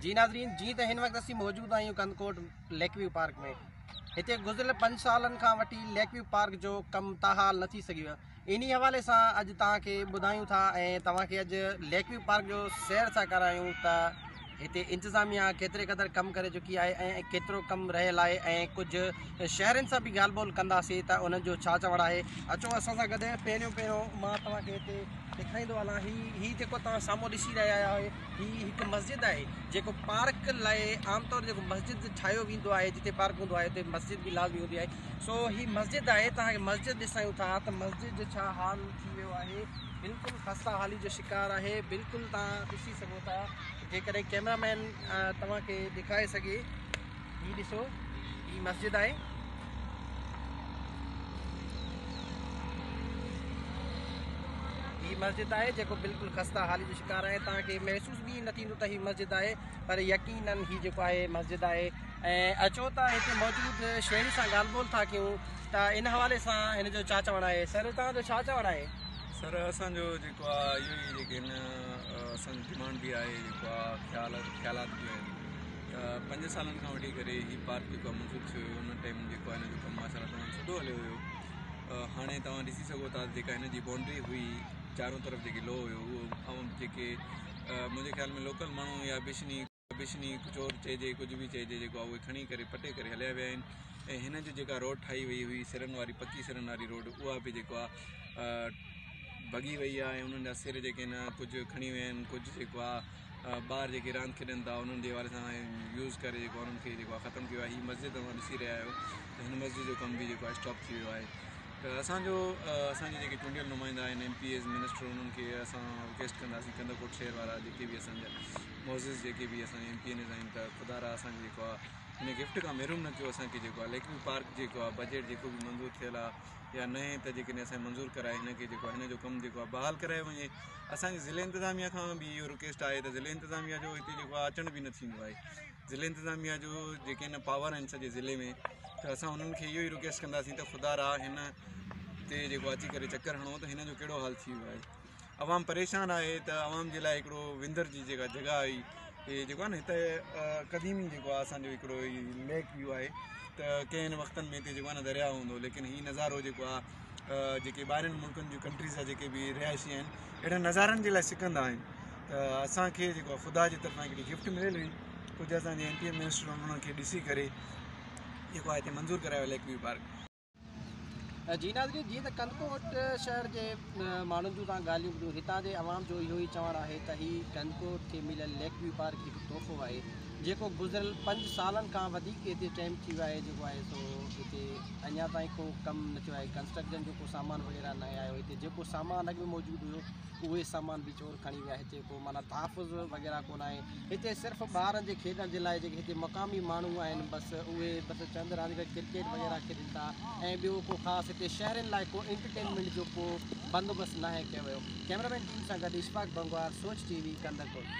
جي ناظرين جيئن ته هن وقت اسين موجود آهيون ڪنڌڪوٽ ليڪ ويو پارڪ ۾. هتي گذريل 5 سالن کان وٺي ليڪ ويو پارڪ جو ڪم تاحال نه ٿي سگهيو آهي. انهي حوالي سان اڄ توهان کي ٻڌايون ٿا ۽ توهان کي اڄ ليڪ ويو پارڪ جو سير ٿا ڪرايون ته هتي انتظاميا ڪيتري قدر ڪم ڪري چڪي آهي ۽ ڪيترو ڪم رهيل آهي ۽ ڪجهه شهرين سان به ڳالهه ٻولهه ڪنداسين ته انهن جو ڇا چوڻ آهي. اچو اسان سان گڏ. پهريون پهريون مان توهان کي هتي ڏيکاريندو هلان. هي جيڪو توهان سامهون ڏسي رهيا آهيو هي هڪ مسجد آهي جيڪو پارڪ لاء عام طور جيڪو مسجد ٺاهيو ويندو آهي جتي پارڪ هوندو آهي اتي مسجد به لازمي هوندي آهي. سو هي مسجد آهي. توهان کي مسجد ڏسايون ٿا ته مسجد جو ڇا حال ٿي ويو آهي. بلڪل خسته حالي جو شڪار آهي. بلڪل توهان ڏسي سگهو ٿا. جيڪڏهن ڪيمرا مين توهان کي ڏيکاري سگهي. هي ڏسو هي مسجد آهي. هي مسجد آهي جيڪو بلڪل خسته حالي جو شڪار آهي. توهان کي محسوس به نه ٿيندو ته هي مسجد آهي پر يقينن هي جيڪو آهي مسجد آهي. ۽ اچو ته هتي موجود شهري سان ڳالهه ٻولهه ٿا ڪيون ته ان حوالي سان هن جو ڇا چوڻ آهي. سر توهان جو ڇا چوڻ آهي؟ سر اسان جو جيڪو آهي اهو ئي جيڪي هن اسان جي ڊمانڊ به آهي جيڪو آهي خيال خيالات به آهن ته 5 سالن کان وٺي ڪري هي پارڪ جيڪو آهي منظور ٿيو هيو ان ٽائيم جيڪو آهي هن جو ڪم ماشاء الله تمام سٺو هليو هيو. هاڻي توهان ڏسي سگهو ٿا جيڪا هن جي بائونڊري هئي چارون طرف جيڪي لوهه هيو اهو جيڪي منهنجي خيال ۾ لوڪل ماڻهو يا بشني بشني چور چئجي ڪجهه به چئجي جيڪو آهي اهي کڻي ڪري پٽي ڪري هليا ويا آهن. ۽ هن جي جيڪا روڊ ٺاهي وئي هئي سرن واري پڪي سرن واري روڊ اها به جيڪو آهي ڀڳي وئي آهي. ۽ انهن جا سر جيڪي آهن ڪجهه کڻي ويا آهن ڪجهه جيڪو آهي ٻار جيڪي راند کيڏن ٿا انهن جي حوالي سان يوز ڪري جيڪو انهن کي جيڪو آهي ختم ڪيو آهي. هي مسجد توهان ڏسي رهيا آهيو ته هن مسجد جو ڪم به جيڪو آهي اسٽاپ ٿي ويو آهي. ته اسانجو اسانجي جيڪي چونڊيل نمائندا آهن ايم پي ايز منسٽر انهن کي اسان رڪويسٽ ڪنداسين ڪنڌڪوٽ شهر وارا جيڪي به اسانجا معزز جيڪي به اسانجا ايم پي اين ايز آهن ته خدا را اسانجي جيڪو آهي هن گفٽ کان محروم نه ڪيو. اسانکي جيڪو آهي ليڪ ويو پارڪ جيڪو آهي بجيٽ جيڪو به منظور ٿيل آهي يا نه ته جيڪڏهن اسان منظور ڪرائي هن کي جيڪو آهي هن جو ڪم جيڪو آهي بحال ڪرايو وڃي. اسانجي ضلعي انتظاميا کان به اهو رڪويسٽ آهي ته ضلعي انتظاميا جو هتي جيڪو آهي اچڻ به نه ٿيندو آهي. ضلعي انتظاميا جو جيڪي هن پاور آهن سڄي ضلعي ۾ ته اسان انهن کي اهو ئي رڪويسٽ ڪنداسين ته خدا را هن تي جيڪو اچي ڪري چڪر هڻو ته هن جو ڪهڙو حال ٿي ويو آهي. عوام پريشان آهي ته عوام جي لاء هڪڙو وندر جي جيڪا جڳهه آهي هي جيڪو آهي نه هتي قديمي جيڪو آهي اسانجو هڪڙو هي ليڪ ويو آهي ته ڪنهن وقتن ۾ هتي جيڪو آهي نه درياء هوندو ليڪن هي نظارو جيڪو آهي جيڪي ٻاهرين ملڪن جون ڪنٽريز جا جيڪي به رهائشي آهن اهڙن نظارن جي لاء سکندا آهن. ته اسانکي جيڪو آهي خدا جي طرفان هڪڙي گفٽ مليل هئي ڪجهه اسانجي ايم پي ايم منسٽر انهن کي ڏسي ڪري جيڪو آهي هتي منظور ڪرايو ليڪ ويو پارڪ. جي ناظرين جيئن ته ڪنڌڪوٽ شهر جي ماڻهن جون توهان ڳالهيون ٻڌيون. هتان جي عوام جو اهو ئي چوڻ آهي ته هي ڪنڌڪوٽ کي مليل ليڪ ويو پارڪ هڪ تحفو آهي جيڪو گذريل 5 سالن کان وڌيڪ هتي ٽائيم ٿي ويو آهي جيڪو آهي سو هتي اڃا تائين ڪو ڪم نه ٿيو آهي. ڪنسٽرڪشن جو ڪو سامان وغيره ناهي آيو. هتي جيڪو سامان اڳ ۾ موجود هيو اهي سامان به چور کڻي ويا. هتي ڪو معنيٰ تحفظ وغيره ڪونه آهي. هتي صرف ٻارن جي کيڏڻ جي لاء جيڪي هتي مقامي ماڻهو آهن بس اهي بس چند رانديگر ڪرڪيٽ وغيره کيڏن ٿا ۽ ٻيو ڪو خاص هتي شهرين لاء ڪو انٽرٽينمينٽ جو ڪو بندوبست ناهي ڪيو ويو. ڪئميرا مين ٽيم سان گڏ اشفاق بنگوار، سوچ ٽي وي، ڪنڌڪوٽ.